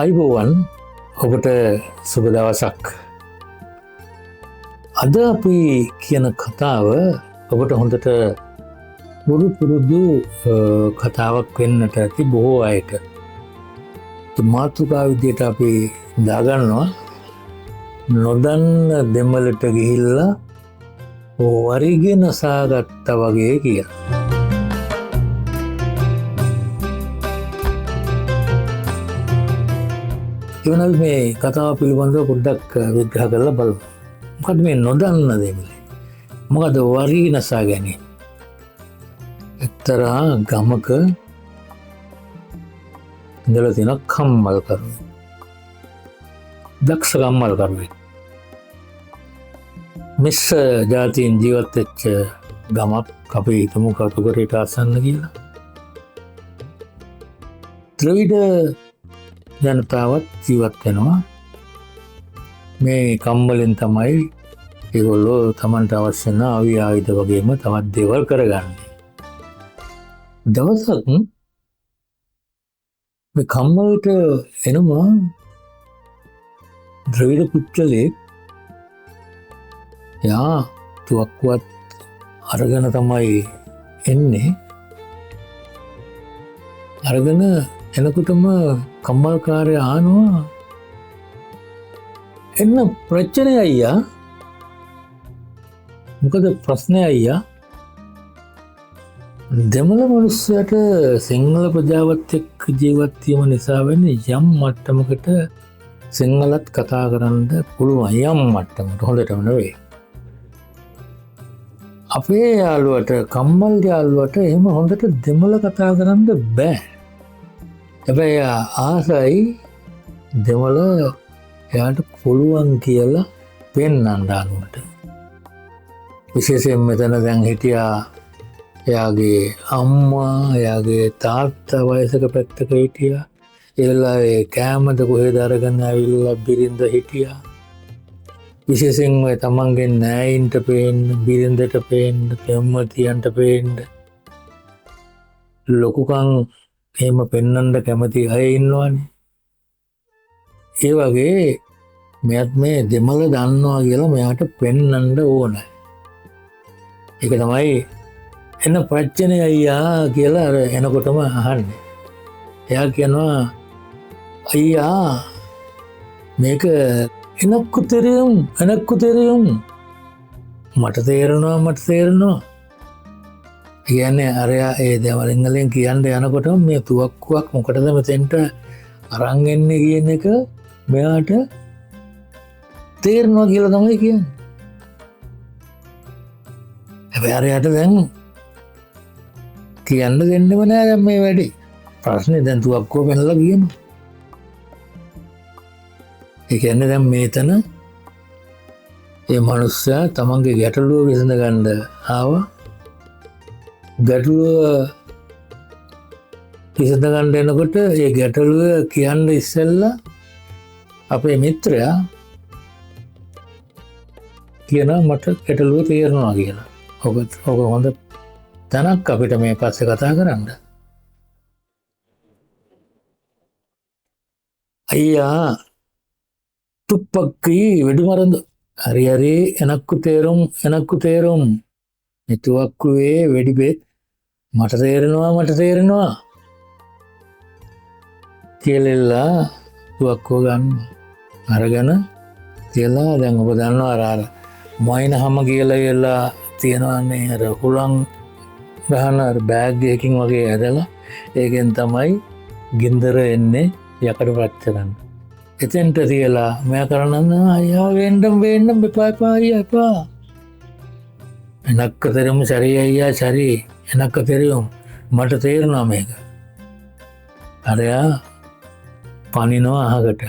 අයිබෝවන්, ඔබට සුබ දවසක්. අද අපි කියන කතාව ඔබට හොඳට පුරු පුරුදු කතාවක් වෙන්නට ඇති බොහෝ අයට. මාතෘකාව විදියට අපි දාගන්නවා නොදන්න දෙමළට ගිහිල්ලා වරිගෙ නසාගත්තා වගේ කියලා. එවනල් මේ කතාව පිළිබඳව පොඩ්ඩක් විග්‍රහ කරලා බලමු. මොකද මේ නොදන්න දෙමළේ? මොකද වරි නසා ගැනීම? එක්තරා ගමක ඉඳලා තියෙන කම්මල් කරුවෙක්. දක්ෂ කම්මල් කරුවෙක්. මිස්ස ජාතීන් ජීවත් වෙච්ච ගමක් අපි හිතමු කටුකරේට ආසන්න කියලා. ද්‍රවිඩ ජනතාවත් ජීවත් වෙනවා. මේ කම්මලෙන් තමයි ඒගොල්ලෝ තමන්ට අවශ්‍ය වෙන අවි ආයුධ වගේම තවත් දේවල් කරගන්නේ. දවසක් මේ කම්මලට එනවා ද්‍රවිඩ පුත්‍රයෙක්. එයා තුවක්කුවත් අරගෙන තමයි එන්නේ. අරගෙන එනකොටම කම්මල්කාරයා අහනවා, එන්න ප්‍රශ්නය අයියා? මොකද ප්‍රශ්නය අයියා? දෙමළ මනුස්සයට සිංහල ප්‍රජාවත් එක්ක ජීවත් වීම නිසා වෙන්නේ යම් මට්ටමකට සිංහලත් කතා කරන්න පුළුවන්, යම් මට්ටමකට, හොඳටම නෙවෙයි. අපේ යාළුවට, කම්මල් යාළුවට එහෙම හොඳට දෙමළ කතා කරන්න බෑ. හැබැයි එයා ආසයි දෙමළ එයාට පුළුවන් කියලා පෙන්වන්න අනුන්ට. විශේෂයෙන් මෙතන දැන් හිටියා එයාගේ අම්මා, එයාගේ තාත්තා වයසක පැත්තක හිටියා. ඒ වෙලාවේ කෑමද කොහෙද අරගෙන ඇවිල්ලා බිරිඳ හිටියා. විශේෂයෙන් ඔය තමන්ගේ නෑයින්ට පේන්න, බිරිඳට පේන්න, පෙම්වතියන්ට පේන්න ලොකුකම් එහෙම පෙන්වන්න කැමති අය ඉන්නවනේ. ඒ වගේ මෙයත් මේ දෙමළ දන්නවා කියලා මෙයාට පෙන්වන්න ඕන. ඒක තමයි එන ප්‍රශ්නේ අයියා කියලා අර එනකොටම අහන්නේ. එයා කියනවා, අයියා මේක එනක්කු තෙරියුම්, එනක්කු තෙරියුම්, මට තේරෙනවා, මට තේරෙනවා. කියන්නේ අරයා ඒ දෙමළෙන් කියන්න යනකොටම මේ තුවක්කුවක් මොකටද මෙතෙන්ට අරන් එන්නේ කියන එක මෙයාට තේරෙනවා කියලා තමයි කියන්නේ. හැබැයි අරයාට දැන් කියන්න දෙන්නෙම නෑ දැන් මේ වැඩේ. ප්‍රශ්නේ දැන් තුවක්කුව පෙන්නලා කියනවා. ඒ කියන්නේ දැන් මේතන ඒ මනුස්සයා තමන්ගේ ගැටලුව විසඳ ගන්න ආවා. ගැටලුව විසඳ ගන්න එනකොට ඒ ගැටලුව කියන්න ඉස්සෙල්ලා අපේ මිත්‍රයා කියනවා මට ගැටලුව තේරෙනවා කියලා. ඔක හොඳ තැනක් අපිට මේ පස්සේ කතා කරන්න. අයියා තුප්පක්කි වෙඩි මරඳ. හරි හරි, එනක්කු තේරුම්, එනක්කු තේරුම්. මේ තුවක්කුවේ වෙඩි බෙත් මට තේරෙනවා, මට තේරෙනවා කියලා තුවක්කුව ගන්න අරගෙන තියලා දැන් ඔබ දන්නවා අර මයින් හැම කියලා කියලා තියෙනවානේ අර හුලං ගහන අර බෑග් එකකින් වගේ ඇදලා ඒකෙන් තමයි ගින්දර එන්නේ යකඩ ප්‍රච්ඡරන්න. එතෙන්ට තියලා මෙයා කරන්න අයියා වෙන්නම් වෙන්නම් එපා එපා අයියා එපා. එනක්ක තෙරුම් සරි අයියා සරි, එනක්ක තෙරුම් මට තේරුණා මේක. අරයා පනිනවා අහකට.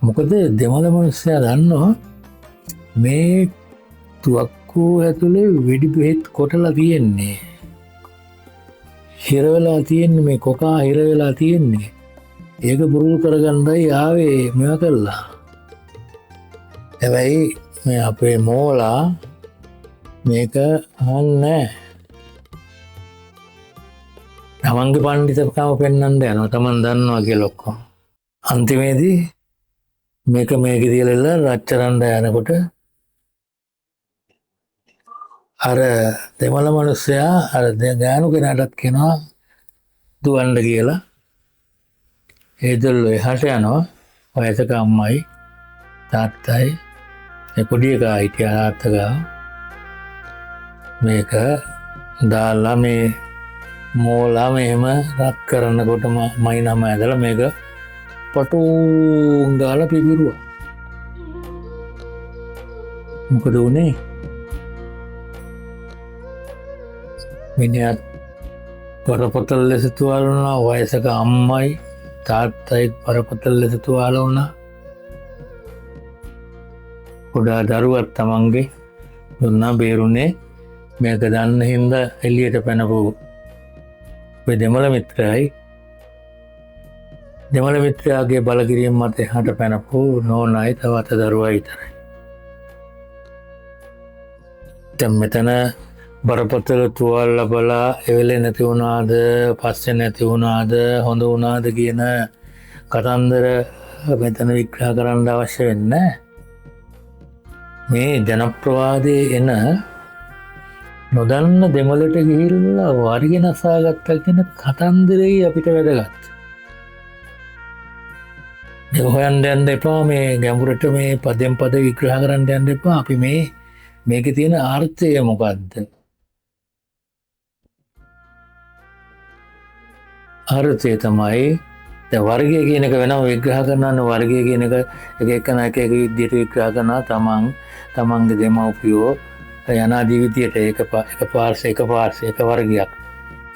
මොකද දෙමළ මනුස්සයා දන්නවා මේ තුවක්කුව ඇතුලේ වෙඩි බෙහෙත් කොටලා තියෙන්නේ. හිර වෙලා තියෙන්නේ, මේ කොකා හිර වෙලා තියෙන්නේ. ඒක බුරුල් කරගන්නයි ආවේ මේවා කළා. හැබැයි මේ අපේ මෝලා මේක අහන්නේ නෑ. තමන්ගේ පණ්ඩිතකම පෙන්වන්න යනවා. තමන් දන්නවා කියලා ඔක්කොම. අන්තිමේදී මේක මේක තියලා රච්චරන්න යනකොට අර දෙමළ මිනිස්සයා අර ගෑනු කෙනාටත් කියනවා දුවන්න කියලා. ඒ දෙල්ලෝ එහාට යනවා. වයසක අම්මයි තාත්තයි ඒ පොඩි එකා හිටියා තාත්තා ගාව. මේක දාලා මේ මෝලා මෙහෙම රත් කරනකොටම මයින්හම ඇදලා මේක පටුම් ගාලා පිපිරුවා. මොකද වුනේ? මිනිහත් බරපතල ලෙස තුවාල වුණා. වයසක අම්මයි තාත්තයි බරපතල ලෙස තුවාල වුණා. කුඩා දරුවත් තමන්ගේ දුන්නා බේරුනේ. මේක දන්න හින්දා එළියට පැනපු ඔය දෙමළ මිත්‍රයයි දෙමළ මිත්‍රයාගේ බලකිරීම මත එහාට පැනපු නෝනයි තව අත දරුවයි විතරයි. දැන් මෙතන බරපතල තුවාල ලබලා එවෙලේ නැති වුණාද පස්සේ නැති වුණාද හොඳ වුණාද කියන කතන්දර මෙතන විග්‍රහ කරන්න අවශ්‍ය වෙන්නේ නැහැ. මේ ජනප්‍රවාදයේ එන නොදන්න දෙමළට ගිහිල්ලා වර්ග නසාගත්තා කියන කතන්දරේ අපිට වැදගත්. මේක හොයන්න යන්න එපා, මේ ගැඹුරට මේ පදෙන් පද විග්‍රහ කරන්න යන්න එපා. අපි මේකේ තියෙන අර්ථය මොකද්ද? අර්ථය තමයි දැන් වර්ගය කියන එක වෙනම විග්‍රහ කරනවා නේ. වර්ගය කියන එක එක එකනා එක එක විදිහට විග්‍රහ කරනවා. තමන්ගේ දෙමව්පියෝ යනාදී විදියට එක පාර්ශ්ව එක පාර්ශ්ව එක වර්ගයක්.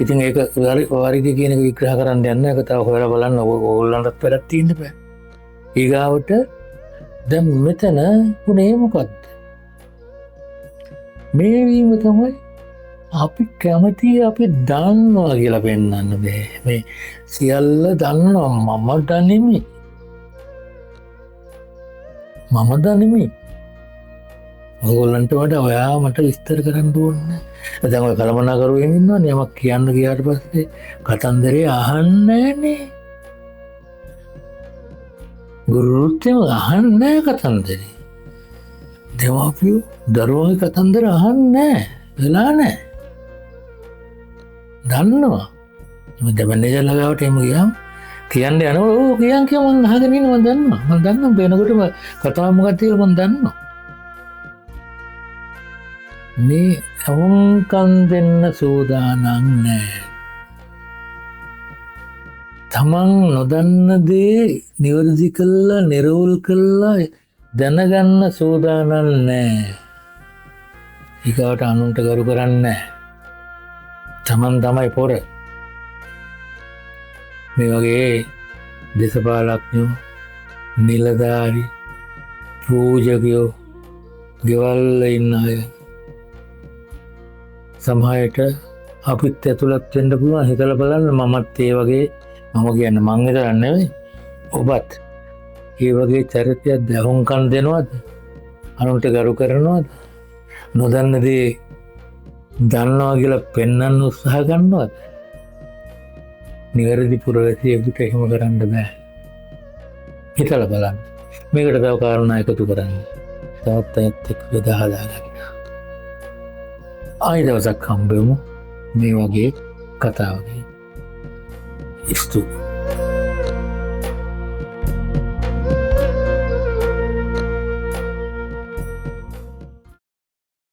ඉතින් ඒක වර්ගය කියන එක විග්‍රහ කරන්න යන්න එක තව හොයලා බලන්න ඕගොල්ලන්ටත් වැඩක් තියෙන්න බෑ. ඊගාවට දැන් මෙතන උනේ මොකද්ද? මේ වීම තමයි අපි කැමති අපි දන්නවා කියලා පෙන්වන්න. මේ සියල්ල දන්නවා මම දනිමි. මම දනිමි. ඔයගොල්ලන්ට වඩා ඔයා මට විස්තර කරන්න ඕනේ. දැන් ඔය කලමනාකරුවෝ එහෙම ඉන්නවනේ. යමක් කියන්න ගියාට පස්සේ කතන්දරේ අහන්නේ නෑනේ. ගුරුවරුත් එහෙම අහන්නේ නෑ කතන්දරේ. දෙමාපියෝ දරුවන්ගේ කතන්දර අහන්නේ නෑ. වෙලා නෑ. දන්නවා. දැන් මැනේජර් ළඟට එහෙම ගියාම කියන්න යනකොට ඔව් කියන් කිය මං අහගෙන ඉන්න මං දන්නවා. මං දන්නවා වෙනකොටම කතාව මොකක්ද කියලා මං දන්නවා. මේ අවුම්කම් දෙන්න සූදානම් නෑ. තමන් නොදන්න දේ නිවැරදි කළා නිරවුල් කළා දැනගන්න සූදානම් නෑ. ඊගාවට අනුන්ට ගරු කරන්නේ නෑ. තමන් තමයි පොර. මේ වගේ දේශපාලඥයෝ, නිලධාරි, පූජකයෝ, ගෙවල් ඉන්න අය සමහරවිට අපිත් ඇතුළත් වෙන්න පුළුවන්. හිතලා බලන්න මමත් ඒ වගේ, මම කියන්නේ මං විතරක් නෙවෙයි, ඔබත් ඒ වගේ චරිතයක් දැහුම්කම් දෙනවද? අනුන්ට ගරු කරනවද? නොදන්න දේ දන්නවා කියලා පෙන්වන්න උත්සාහ ගන්නවද? නිවැරදි පුරවැසියෙකුට එහෙම කරන්න බෑ. හිතලා බලන්න. මේකට තව කාරණා එකතු කරන්න. තවත් අයත් එක්ක බෙදා හදාගන්න. ආයෙ දවසක් හම්බෙමු මේ වගේ කතාවකින්. ස්තුතියි.